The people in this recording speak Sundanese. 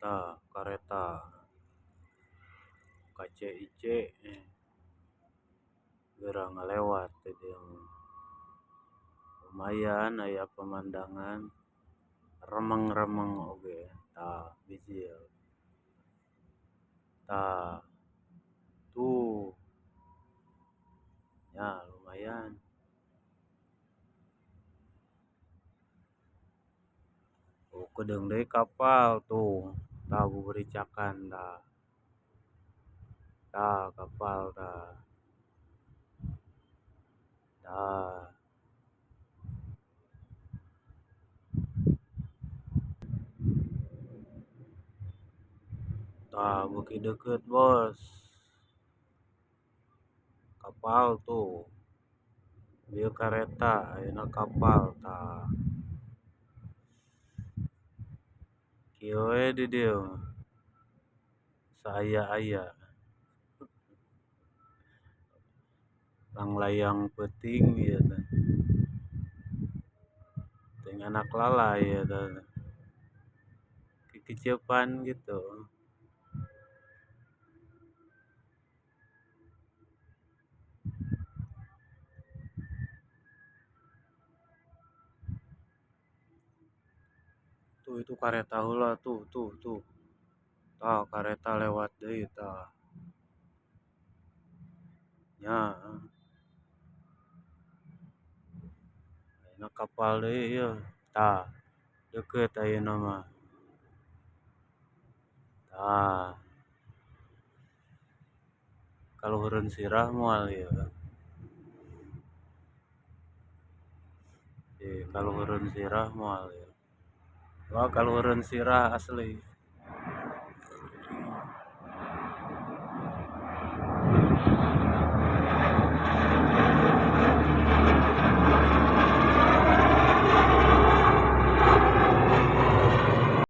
Tah kareta KCIC geura ngalewat di dieu mah. Lumayan aya pemandangan remeng-remeng oge tah bijil. Tah tuh nya lumayan. Tuh keudeung deui kapal tuh tah buburicakan tah. Tah kapal tah. Tah. Tah beuki deukeut bos. Kapal tuh. Ieu kareta ayeuna kapal tah. Kieu we di dieu mah. Saaya-aya. Langlayang peuting ieu teh. Teuing anak lalay ieu teh. Kikiceupan gitu. Tuh itu kareta heula tuh tuh tuh. Tah kareta lewat deui tah. Nya. Ayeuna kapal deui ieu. Tah, deukeut ayeuna mah. Tah. Kaluhureun sirah moal ieu. Kaluhureun sirah moal ieu. Wah kaluhureun sirah asli.